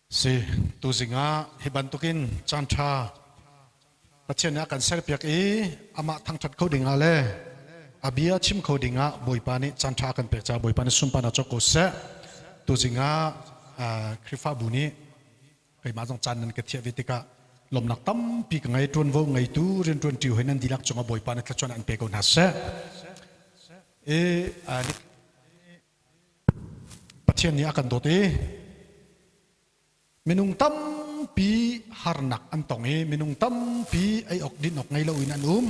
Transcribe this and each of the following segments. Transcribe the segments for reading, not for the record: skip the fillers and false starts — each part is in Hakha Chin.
Si, tuzing ah hi bantukin caan ṭha Pathian nih a kan serpiak i amah thangṭhat kho ding ah le a bia chim kho ding ah Bawipa nih caan ṭha a kan pek caah Bawipa nih sunparnak cawk ko seh. Tuzing ah Khrihfabu nih keimah zong caan nan ka thiah ve tikah lawmnak tampi ka ngei ṭuanvo ngeitu rianṭuan ṭi hoi nan dihlak cungah Bawipa nih thluachuah an pe ko hna seh. I Pathian nih a kan dawt i minung tampi harnak an tong i minung tampi ei awk din awk ngei loin an um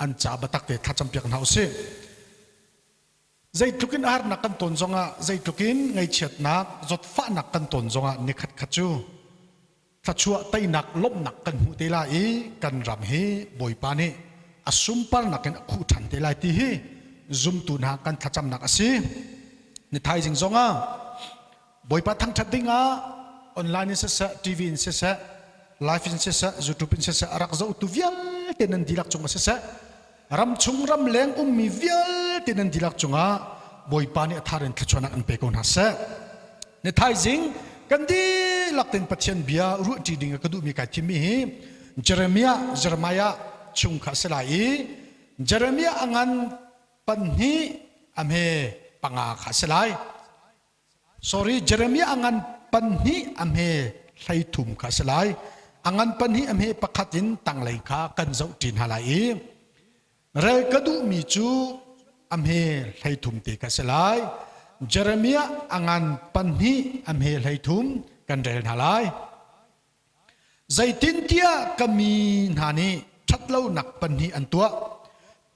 an ca biatak te thlacam piak hna usih. Zeitluk in harnak kan ton zongah zeitluk in ngaihchiatnak zawtfahnak kan ton zongah nikhat khat cu thluachuah teinak lawmhnak kan hmuh te lai i kan ram hi Bawipa nih a sunparnak in a khuh ṭhan te lai ti hi zumtu hna kan thlacamnak a si. Ni thaizing zongah Bawipa thangṭhat dingah online in siseh, TV in siseh, live in siseh, YouTube in siseh a rak zohtu vialte nan dihlak cungah siseh, ramchung ramleng ummi vialte nan dihlak cungah Bawipa nih a thar in thluachuahnak an pe ko hna seh. Ni thaizing kan dihlak tein Pathian bia ruahṭi ding a ka duhmi kai thimmi hi Jeremiah Jeremiah chung kha a si lai i Jeremiah a ngan panhnih a hme panga kha a si lai. Sorry, Jeremiah a ngan panhnih a hme 13 kha a si lai. A ngan panhnih a hme pakhat in tanglei kha kan zoh ṭi hna lai i Rel ka duhmi cu a hme 13 te ka si lai. Jeremiah a ngan panhnih a hme 13 kan rel hna lai. Zeitintiah ka mi hna nih ṭhatlonak panhnih an tuah.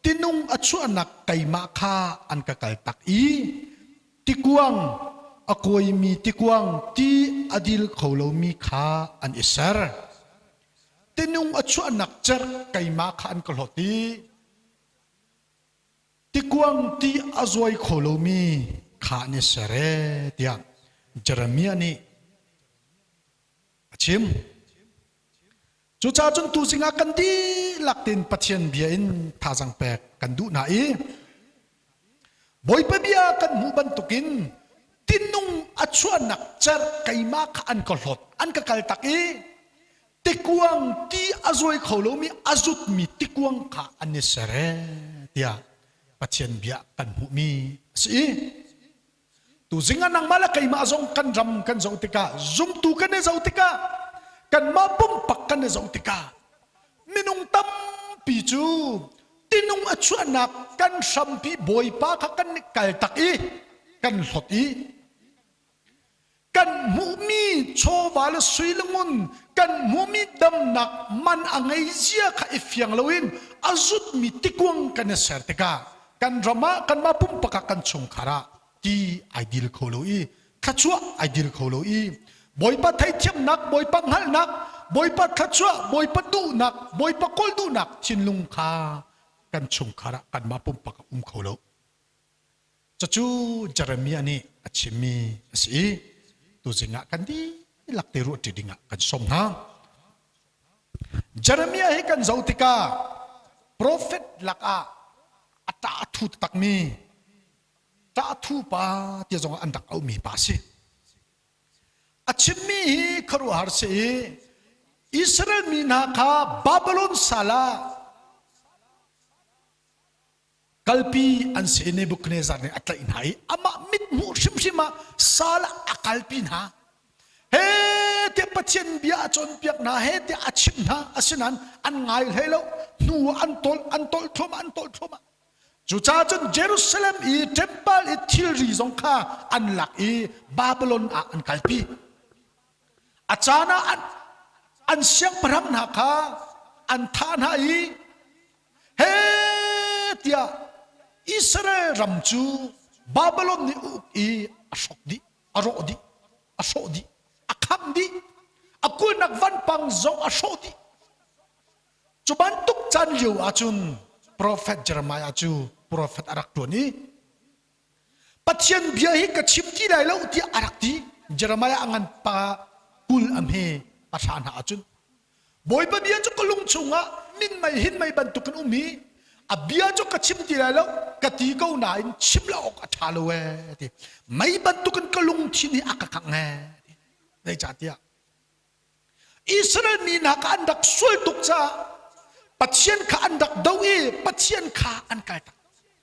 Tinung a chuahnak keimah kha an ka kaltak i tikuang a kuaimi tikuang ti a dil kho lomi kha an i ser. Tinung a chuahnak cerh keimah kha an ka hlawt i tikuang ti a zuai kho lomi kha an i ser ee tiah Jeremiah nih a chim. Cucaah cun tuzing ah kan dihlak tein Pathian bia in thazaang pek kan duh hna i Bawipa bia kan hmuh bantukin tinung a chuahnak cerh keimah kha an ka hlawt an ka kaltak i tikuang ti a zuai kho lomi a zutmi tikuang kha an i ser ee tiah Pathian bia kan hmuhmi a si i tuzing ah nangmah le keimah zong kan ram kan zoh tikah zumtu kan i zoh tikah kanmah pumpak kan i zoh tikah minung tampi cu tinung a chuahnak kan hrampi Bawipa kha kan kaltak i kan hlot i kan hmuhmi chawva le sui le ngun kan hmuhmi damnak man a ngei zia kha i fiang loin a zutmi tikuang kan i ser tikah kan ram ah kanmah pumpak ah kan chungkhar ah ti ai dil kho lo i thluachuah ai dil kho lo i Bawipa theithiamnak Bawipa hngalhnak Bawipa thluachuah Bawipa duhnak Bawipa kawl duhnak thinlung kha kan chungkhar ah kanmah pumpak ah um kho lo cucu Jeremiah nih a chimmi a si i tuzing ah kan dihlak te ruah ṭi dingah kan sawm hna Jeremiah hi kan zoh tikah profet lakah a ṭah thu takmi ṭahthu pa ti zong an rak auhmi pa a si. A chimmi hi khuaruahhar si i Israel mi hna kha Babylon sal ah kalpi an si i Nebuchadnezzar nih a tlaih hna i amah mithmuh hrimhrim ah sal ah a kalpi hna. He tiah Pathian bia a cawnpiak hna, he tiah a chimh hna, asinain an ngai hlei lo. Hnu an tolh, an tolh thluahmah, an tolh thluahmah. Cucaah cun Jerusalem i temple i thilri zong kha an lak i Babylon ah an kalpi. A caan ah an siangpahrang hna kha an thah hna i he tiah Israel ram cu Babylon nih a uk i a hrawk dih, a rawh dih, a hrawh dih, a khamh dih, a kulhnak vanpang zong a hrawh dih. Cu bantuk caan lio ahcun profet Jeremiah cu profet a rak ṭuan i Pathian bia hi ka chim ti lai lo tiah a rak ti. Jeremiah a ngan pa 20 a hme pahra hna ahcun Bawipa bia cu ka lung chungah minmei hinmei bantukin um i a bia cu ka chim ti lai lo ka ti ko nain chim lo awk a ṭha lo ee ti. Mei bantukin ka lungthin hi a ka khangh ee ti. Zeicahtiah. Israel mi hna kha an rak sual tuk caah Pathian kha an rak do i Pathian kha an kal tak.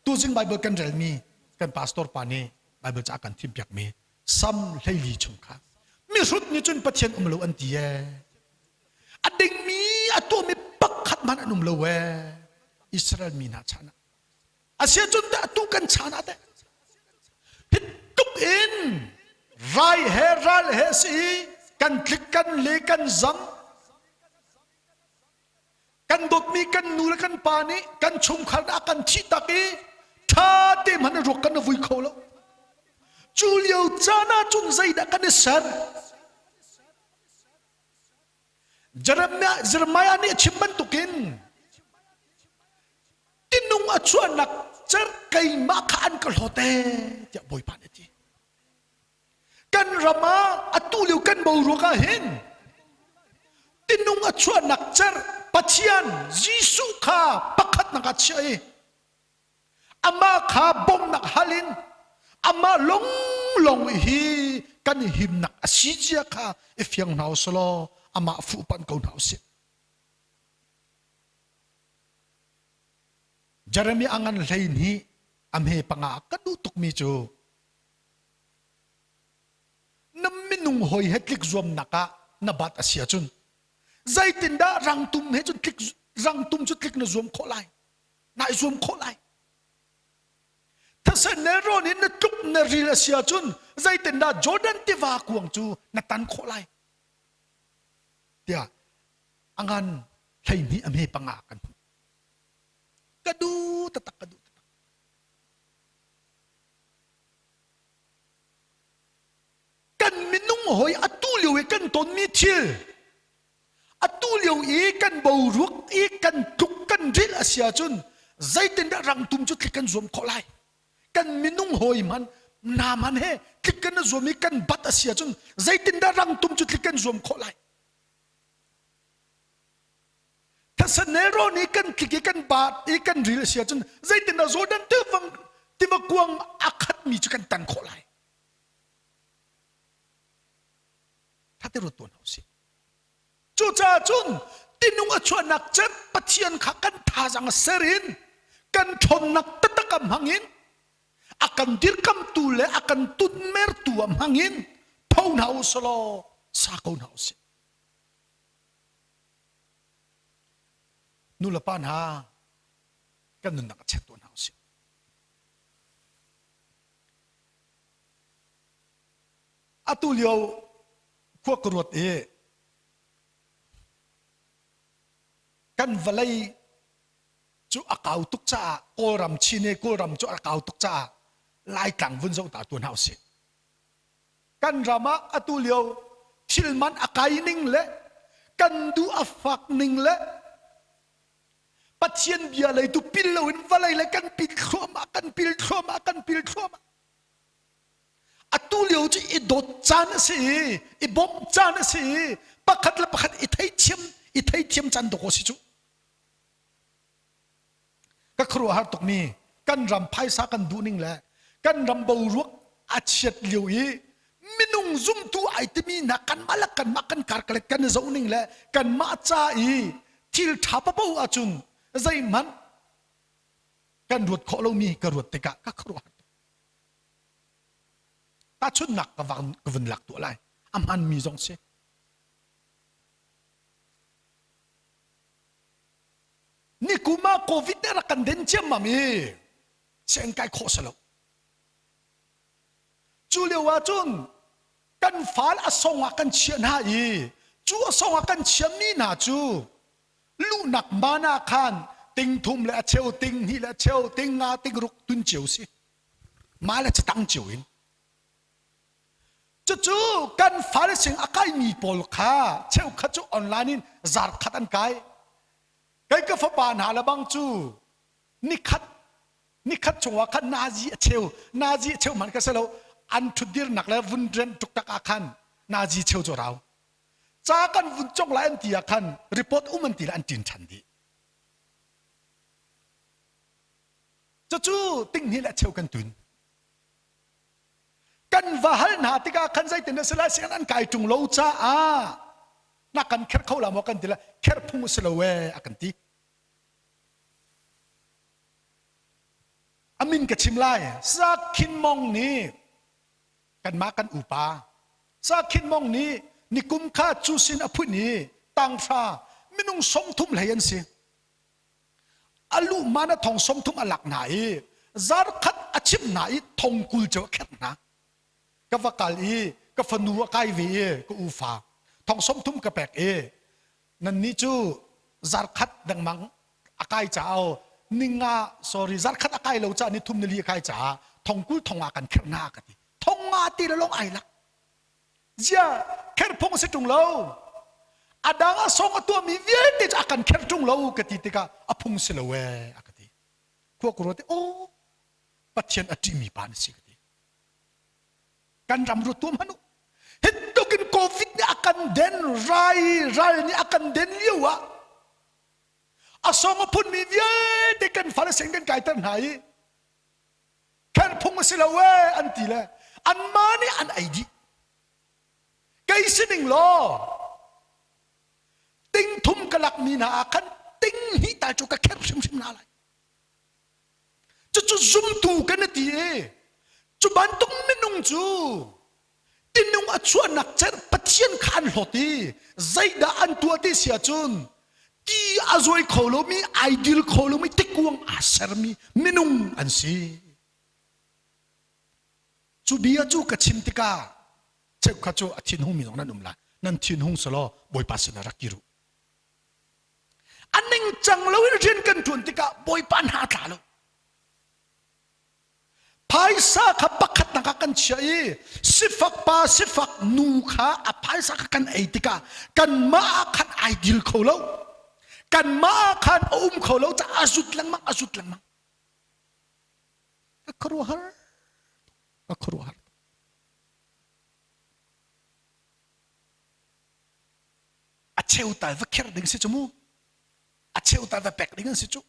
Tuzing Bible kan relmi kan pastor pa nih Bible ca kan thimpiakmi Sam 14 chung kha mihrut nih cun Pathian um lo an ti ee. A dingmi a tuahmi pakhat hmanh an um lo ee. Israel mi hna chan ah. Asiahcun teh atu kan chan ah teh hi tuk in rai he ral he si i kan tlik kan le kan zam kan dawtmi kan nu le kan pa nih kan chungkhar a kan thih tak i ṭha te hmanh ruak kan vui kho lo. Cu lio caan ah cun zeidah kan i ser? Jeremiah, Jeremiah nih a chim bantukin tinung a chuahnak cer keimah kha an ka hlawt ee tiah Bawipa nih a ti. Kan ram ah atu lio kan boruak ah hin tinung a chuahnak cer Pathian Jesuh kha pakhatnak ah chiah i amah kha bawmhnak hal in amah longlong hi kan himnak a si zia kha i fiang hna usih law amah fuhpanh ko hna usih. Jeremiah a ngan 12 a hme panga ka duh tukmi cu na minung hawi he tlik zuamnak ah na bat a si ahcun zeitindah rangtum he cun tlik rangtum cu tlik na zuam khawh lai na i zuam khawh lai thisen nelrawn in na tluk na ril a si ahcun zeitindah Jordan tiva kuang cu na tan khawh lai tiah a ngan 12 a hme panga kan hmuh ka duh taktak ka duh taktak kan minung hoi atu lio i kan tonmi thil atu lio i kan boruak i kan tluk kan rilh a si ahcun zeitindah rangtum cu tlik kan zuam khawh lai kan minung hawi man na man he tlik kan zuam i kan bat a si ahcun zeitindah rangtum cu tlik kan zuam khawh lai Thasa nelrawn i kan tlik i kan baat i kan ril a si ahcun zeitindah Jordan tivang tiva kuang a khatmi cu kan tan khawh lai? Thate ruat tuan hau sih. Cucaah cun tinung a chuahnak cem Pathian kha kan thazang a ser in kan ṭhawnnak taktak a hmang in a kan dirkamtu le a kan tunmertu a hmang in tho hna u selaw sa ko hna u sih. Nu le pa hna kan nunnak a check tuah hna usih. Atu lio khua ka ruat i kan vawlei cu a kau tuk caah Kawlram Chin i Kawlram cu a kau tuk caah Laitlang vun zoh ta tu hna usih. Kan ram ah atu lio thil man a kai ning le kan duh a fak ning le Pathian bia lei tu pil loin vawlei le kan pil thluahmah kan pil thluahmah kan pil thluahmah atu lio cu i dawt caan a si i i bawmh caan a si i pakhat le pakhat i theithiam i theithiam caan dawk a si cu Ka khuaruahhar tukmi kan ram phaisa kan duh ning le kan ram boruak a chiat lio i minung zumtu ai timi hna kanmah le kanmah kan karkalek kan i zoh ning le kanmah ca i thil ṭha papo ahcun zeihmanh kan ruat khawh lomi ka ruat tikah ka khuaruahhar tuk. Tahchunhnak ka vun lak tuah lai. A hmanmi zong si. Nikum ah COVID nih rak kan den ciammam i sianginn kai khawh si lo. Cu lio ah cun kan fal a song ah kan chiah hna i cu a song ah kan chiahmi hna cu luhnak man ah khan ting thum le a cheu ting hnih le a cheu ting nga ting ruk tun cio si mah le catang cio in Cucu kan fale sing a kaimi pawl kha cheukhat cu online in zarkhat an kai. Kei ka fapa hna le bang cu nikhat nikhat chungah khan nazi a cheu nazi a cheu hmanh ka si lo an ṭhutdirnak le vun rem tuk ah khan nazi cheu cu rau. Ca kan vun cong lai an ti ah khan report um an ti le an ṭin ṭhan dih. Cucu tinghnih le a cheu kan tun. Kan va hal hna tikah khan zeitin a si lai sian an kai ṭung lo caah Na kan kherh kho la maw kan ti le kherh phung a si lo ee a kan ti. A min ka chim lai. Sa Khin Mong nih kanmah kan upa Sa Khin Mong nih nikum kha cu sin a phun i tanghra minung 30 hlei an si. A lu man a thong 30 a lak hna i zarkhat a chimh hna i thong 20 cu a kherh hna. Ka va kal i ka fanu a kai ve i ka ufa thong 30 ka pek i nannih cu zarkhat dengmang a kai caah ninga sorry zarkhat a kai lo caah ni thum ni li a kai caah thongkul thong ah kan kherh na ka ti thong nga ti le long ai lak zia kherh phung si ṭung lo a dang a song a tuahmi vialte cu a kan kherh ṭung lo ka ti tikah a phung si lo ee a ka ti khua ku ruat o Pathian a ṭihmi pa na si ka ti kan ram ru tuam hanu Hittukin COVID nih a kan den rai ral nih a kan den lio ah a song a phunmi vialte kan fale sing kan kaiter hna i kher phung a si lo ee an ti le anmah nih an ei dih kei sining law ting thum ka lakmi hna ah khan ting hnih tal cu ka kherh hrimhrim hna lai Cucu zumtu kan ti i cu bantuk minung cu tinung a chuahnak cer Pathian kha an hlawt i zeidah an tuah ti si ahcun ti a zuai kho lomi ai dil kho lomi tikuang aa sermi minung an si. Cu bia cu ka chim tikah cheukhat cu a thinhungmi zong nan um lai. Nan thinhung selaw Bawipa sinah rak kir u. A ningcang loin rian kan ṭuan tikah Bawipa hna a tla lo. Phaisa kha pakhatnak ah kan chiah i sifak pa sifak nu kha a phaisa kha kan ei tikah kanmah ah khan ai dil kho lo. Kanmah ah khan a um kho lo caah a zut lengmang a zut lengmang. Ka khuaruahhar ka khuaruahhar. A cheu tal va kher ding si cu mu. A cheu tal va pek ding an si cu.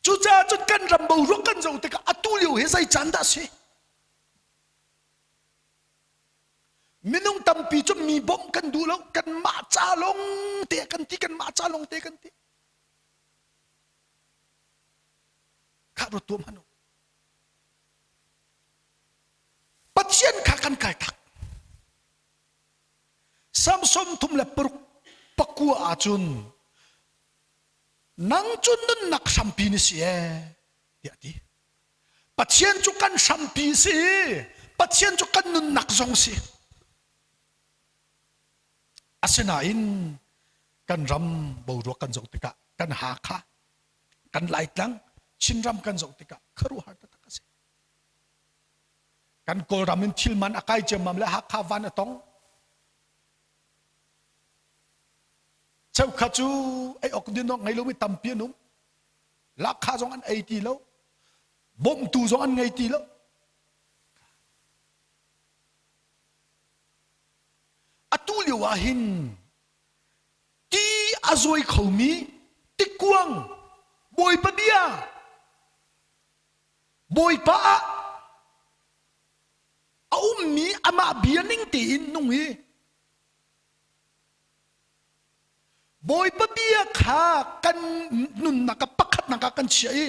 Cucaah cun kan ram boruak kan zoh tikah atu lio hi zei caan dah si? Minung tampi cu mi bawmh kan duh lo, kanmah ca lawng te kan ti, kanmah ca lawng te kan ti. Khah ruat tuah hmanh u. Pathian kha kan kai tak. Samson thum le paruk pakua ahcun nang cu nunnak hrampi na si ee tiah a ti. Pathian cu kan hrampi si i Pathian cu kan nunnak zong si. Asinain kan ram boruak kan zoh tikah kan Hakha, kan Laitlang, Chinram kan zoh tikah khuaruahhar taktak a si. Kan Kawlram in thil man a kai ciammam le Hakha van a tong. Cheukhat cu ei awk din awk ngei lomi tampi an um. Lahkhah zong an ei ti lo. Bawmhtu zong an ngei ti lo. Atu lio ah hin ti a zuai khomi tikuang Bawipa bia Bawipa ah a ummi amah bia ning tein nung hi Bawipa bia kha kan nunnak ah pakhatnak ah kan chiah i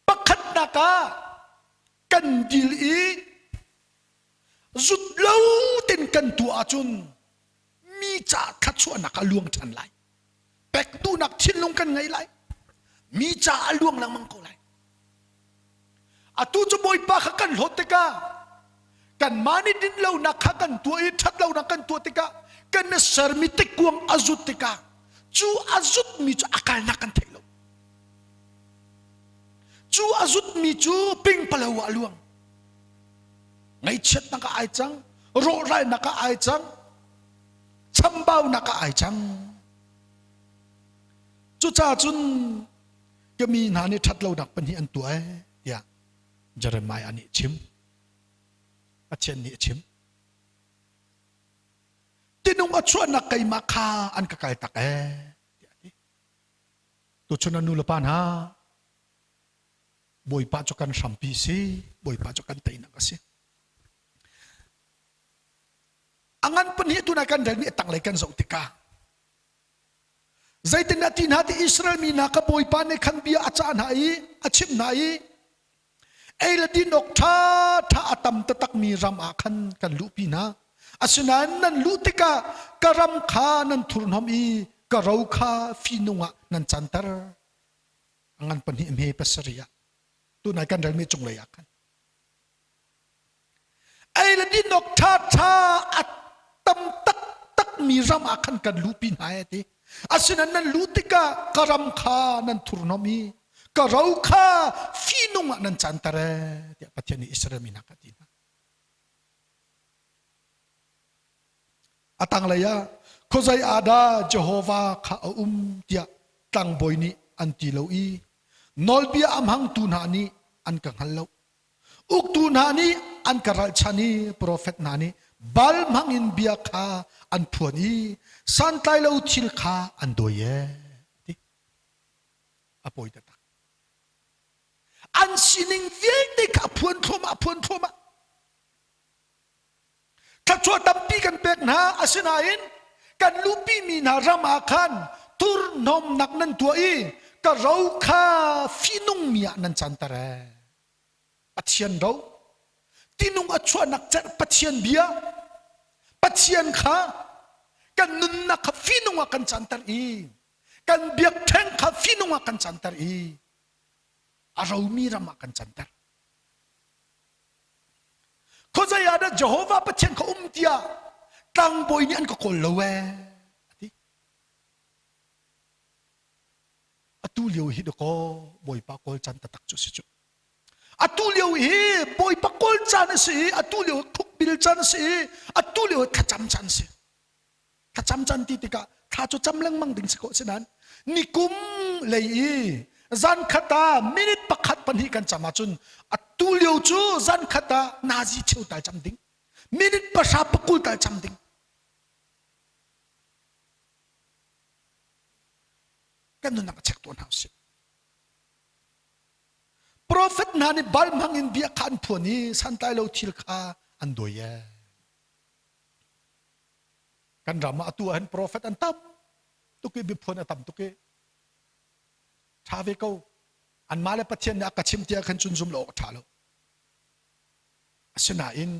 pakhatnak ah kan dil i zut lo ten kan tuah ahcun mi ca thluachuahnak a luang ṭhan lai. Pek duhnak thinlung kan ngei lai. Mi ca a luang lengmang ko lai. Atu cu Bawipa kha kan hlawt tikah kanmah nih dinlonak kha kan tuah i ṭhatlonak kan tuah tikah kan i sermi tikuang a zut tikah cu a zutmi cu a kalnak kan theih lo. Cu a zutmi cu pingpalo ah a luang. Ngaihchiatnak ah ai cang, rawhralnak ah ai cang, chambaunak ah ai cang. Cucaah cun ka mi hna nih ṭhatlonak pahnih an tuah ee tiah Jeremiah nih a chim. Pathian nih a chim. Tinung a chuahnak keimah kha an ka kaltak ee tiah a ti. Tuchun a nu le pa hna Bawipa cu kan hrampi si, Bawipa cu kan teinak a si. A ngan pahnih tuna kan relmi a tanglei kan zoh tikah zeitin a ti hna ti Israel mi hna ka Bawipa nih khan bia a cah hna i a chimh hna i ei le din awk ṭha ṭha a tam taktakmi ram ah khan kan luhpi hna. Asinain nan luh tikah ka ram kha nan thurhnawm i ka ro kha fihnung ah nan canter. A ngan pahnih hme pasarih ah tunai kan relmi cunglei ah khan ei le din awk ṭhaṭha a tam taktakmi ram ah khan kan luhpi hna e ti. Asinain nan luh tikah ka ram kha nan thurhnawm i ka ro kha fihnung ah nan canter e tiah Pathian nih Israel mi hna kha a ti hna. A tanglei ah khuazei ah dah Jehovah kha a um tiah tlangbawi nih an ti lo i nawlbia a hmangtu hna nih an ka hngal lo. Uktu hna nih an ka ralchan i profet hna nih bal hmangin bia kha an phuan i santlai lo thil kha an dawi ee ti. A pawi taktak. An sining vialte kha a phuan thluahmah, a phuan thluahmah. Thluachuah tampi kan pek hna, asinain kan luhpimi hna ram ah khan thurhnawmnak nan tuah i ka ro kha fihnungmi ah nan canter ee. Pathian ro, tinung a chuahnak cerh Pathian bia, Pathian kha kan nunnak kha fihnung ah kan canter i kan biakṭheng kha fihnung ah kan canter i a romi ram ah kan canter. Khuazei ah dah Jehovah Pathian kha um tiah tlangbawi nih an ka kawl lo ee a ti. Atu lio hi dakaw Bawipa kawl caan taktak cu a si cu. Atu lio hi Bawipa kawl caan a si i atu lio hi khukbil caan a si i atu lio hi thlacam caan a si. Thlacam caan ti tikah thla cu cam lengmang ding si ko asinain nikum lei i zan khat ah minute pakhat pahnih kan cam ahcun atu lio cu zan khat ah nazi cheu tal cam ding minute pahra pakul tal cam ding kan nunnak a check tuah hna usih Profet hna nih bal hmang in bia kha an phuan i santlai lo thil kha an dawi ee Kan ram ah atu ah hin profet an tam tuk i biaphuan a tam tuk i ṭha ve ko. Anmah le Pathian nih a ka chim tiah khan cun zum lo awk a ṭha lo. Asinain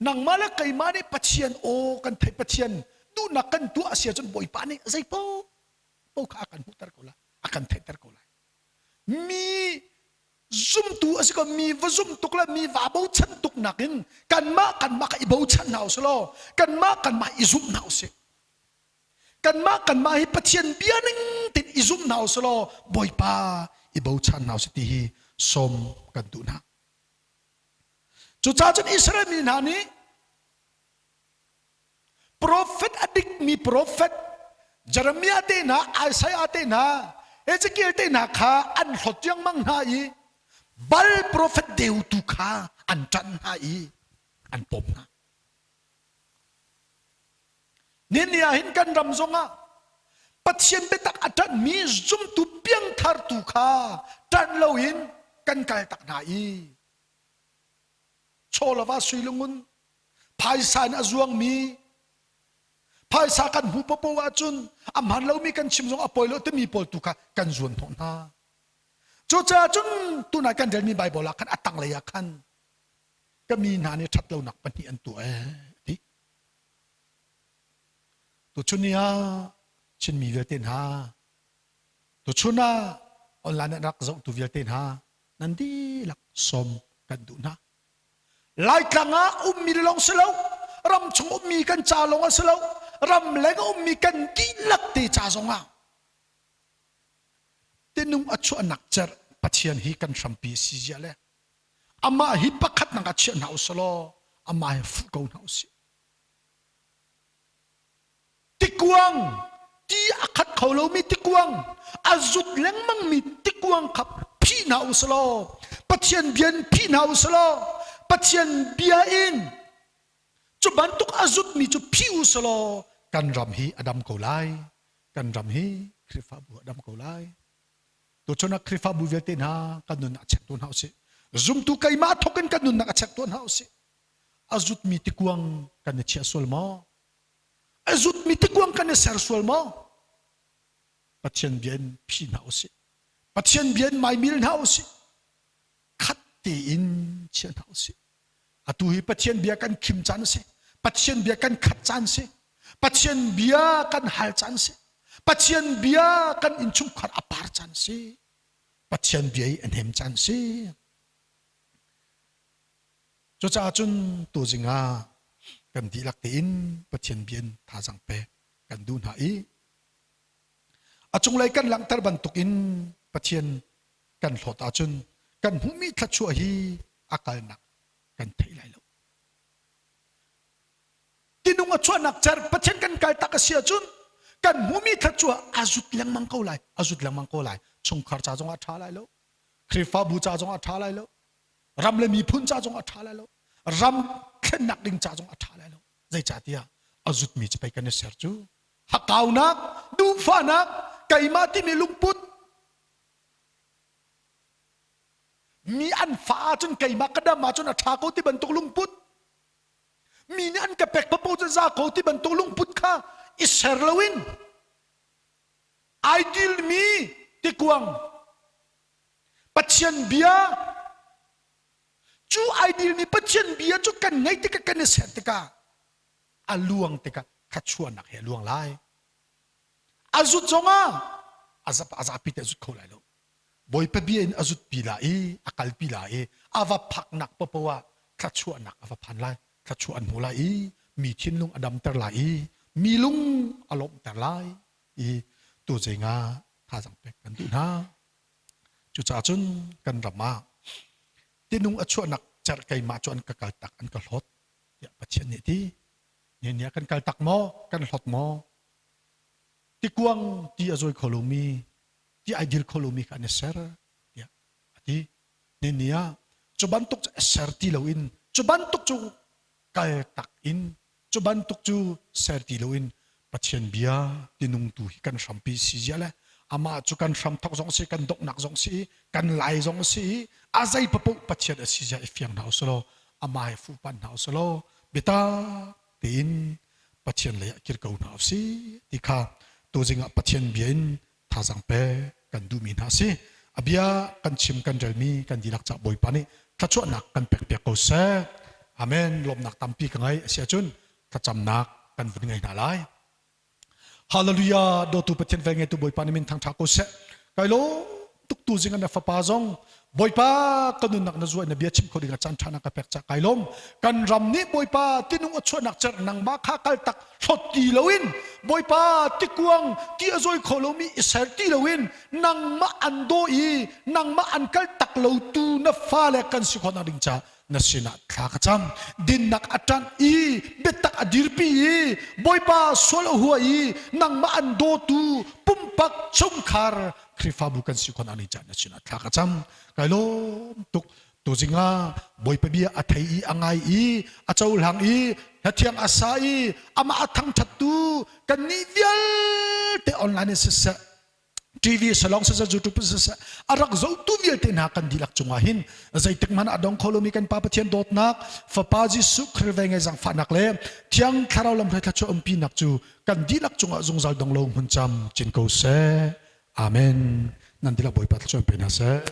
nangmah le keimah nih Pathian aw kan theih Pathian duhnak kan tuah a si ahcun Bawipa nih zei paoh kha a kan hmuhter ko lai, a kan theihter ko lai. Mi zumtu a si ko mi va zum tuk le mi va bochan tuk nakin kanmah kanmah kha i bochan hna usih law kanmah kanmah i zum hna usih kanmah kanmah hi Pathian bia ning tin i zum hna usih law Bawipa i bochan hna usih ti hi sawm kan duh hna cucaah cun Israel mi hna nih Profet a dikmi profet Jeremiah te hna, Isaiah te hna, Ezekiel te hna kha an hlawt riangmang hna i bal profet deu tu kha an ṭanh hna i an pawm hna. Nihin ah hin kan ram zongah Pathian biatak a ṭanhmi zumtu piangthar tu kha ṭanh loin kan kal tak hna i chawlava suilungun phaisa in a zuangmi phaisa kan hmuh popo ahcun a hmaan lomi kan chim zong a poi lo timi pawl tu kha kan zuan hnawh hna. Cucaah cun tunah kan relmi Baibal ah khan a tanglei ah khan ka mi hna nih ṭhat lonak pahnih an tuah ee ti. Tuchun ni ah Chinmi vialte hna tuchun ah online ah rak zohtu vialte hna nan dihlak sawm kan duh hna. Laitlang ah ummi lawng si lo, ramchung ummi kan ca lawng a si lo, ramleng ummi kan dihlak te ca zong ah tinung a chuahnak cerh Pathian hi kan hrampi si zia le amah hi pakhat nak ah chiah hna usih law amah hi fuh ko hna usih. Tikuang ti a khat kho lomi tikuang a zut lengmangmi tikuang kha phih hna u selaw Pathian bia in phih hna u selaw Pathian bia in cu bantuk a zutmi cu phih u selaw kan ram hi a dam ko lai kan ram hi Khrihfabu a dam ko lai tuchun ah Khrihfabu vialte hna kan nunnak a check tuah hna usih zumtu keimah thawk in kan nunnak a check tuah hna usih. A zutmi tikuang kan i chiah sual maw? A zutmi tikuang kan i ser sual maw? Pathian bia in phi hna usih. Pathian bia in maimil hna usih. Khat tein chia hna usih. Atu hi Pathian bia kan khim caan a si. Pathian bia kan khat caan si. Pathian bia kan hal caan si. Pathian bia kan innchungkhar a par caan si. Pathian bia i a hnem caan si. Cucaah cun tuzing ah kan dihlak tein Pathian bia in thazaang pek kan duh hna i a cunglei kan langhter bantukin Pathian kan hlawt ahcun kan hmuhmi thluachuah hi a kalnak kan thei lai lo. Tinung a chuahnak cer Pathian kan kal tak a si ahcun kan hmuhmi thluachuah a zut lengmang ko lai, a zut lengmang ko lai. Chungkhar ca zong ah ṭha lai lo, Khrihfabu ca zong ah ṭha lai lo, ram le miphun ca zong ah ṭha lai lo, ram thlennak ding ca zong ah ṭha lai lo. Zeicahtiah a zutmi cu pei kan i ser cu. Hakaunak, duhfahnak, keimah timi lungput, mi an fa ahcun keimah ka dam ahcun a ṭha ko ti bantuk lungput mi nih an ka pek papo cu za ko ti bantuk lungput kha i ser loin ai dilmi tikuang Pathian bia cu ai dilmi Pathian bia cu kan ngaih tikah kan i ser tikah a luang tikah thluachuahnak he a luang lai. A zut zongah a zapi te a zut kho lai lo. Bawipa bia in a zutpi la i a kalpi la i a va phaknak paohpaoh ah thluachuahnak a va phan lai. Thluachuah an hmu lai i mi thinlung a damter lai i mi lung a lawmhter lai i tu zingah thazaang pek kan duh hna. Cucaah cun kan ram ah tinung a chuahnak cerh keimah cu an ka kal tak an ka hlawt tiah Pathian nih a ti. Ni ah kan kal tak maw kan hlawt maw? Tikuang ti a zawi kho lomi ti ai dil kho lomi kha an i ser tiah a ti. Ni ni ah cu bantuk cu ser ti loin cu bantuk cu kal tak in cu bantuk cu ser ti loin Pathian bia tinung tu hi kan hrampi si zia le amah cu kan hramthok zong si kan donghnak zong si kan lai zong si a zei papoh Pathian a si zia i fiang hna usulaw amah he fuhpan hna usulaw biatak tein Pathian lei ah kir ko hna usih ti kha tuzing ah Pathian bia in thazaang pe kan duhmi hna si. A bia kan chim kan relmi kan dihlak cah Bawipa nih thluachuahnak kan pek piak ko seh. Amen. Lawmnak tampi ka ngei a si ahcun thlacamnak kan vun ngei hna lai. Hallelujah. Dawtu Pathian vel ngeitu Bawipa nih min thangṭha ko seh. Kai lawm tuk tu zing na fapa zong Bawipa ka nunnak na zuai na bia chim kho ding ah caan ṭha na ka pek ca kai lawm. Kan ram nih Bawipa tinung a chuahnak cer nangmah kha kal tak hlot ti loin Bawipa tikuang ti a zawi kho lomi i ser ti loin nangmah an daw i nangmah an kal tak lo tu na fale kan si khawhnak ding ca na sinah thla ka cam dinnak a ṭanh i biatak a dirpi i Bawipa sual a hua i nangmah an dawtu pumpak chungkhar Khrihfabu kan si khawhnak ding ca na sinah thla ka cam kai lawm tuk tuzing ah Bawipa bia a thei i a ngai i a cohlang i hlathiang a sa i amah a thangṭhattu kannih vialte online in siseh TV salong siseh YouTube siseh a rak zohtu vialte hna kan dihlak cungah hin zeitik hmanh a dong kho lomi kan Pa Pathian dawtnak Fapa Jesuh Khrih ve ngai zangfahnak le Thiang Thlarau lamhruai thluachuah umpinak cu kan dihlak cungah zungzal dong lo hmun cam cin ko seh. Amen. Nan dihlak Bawipa thluachuah pe hna seh.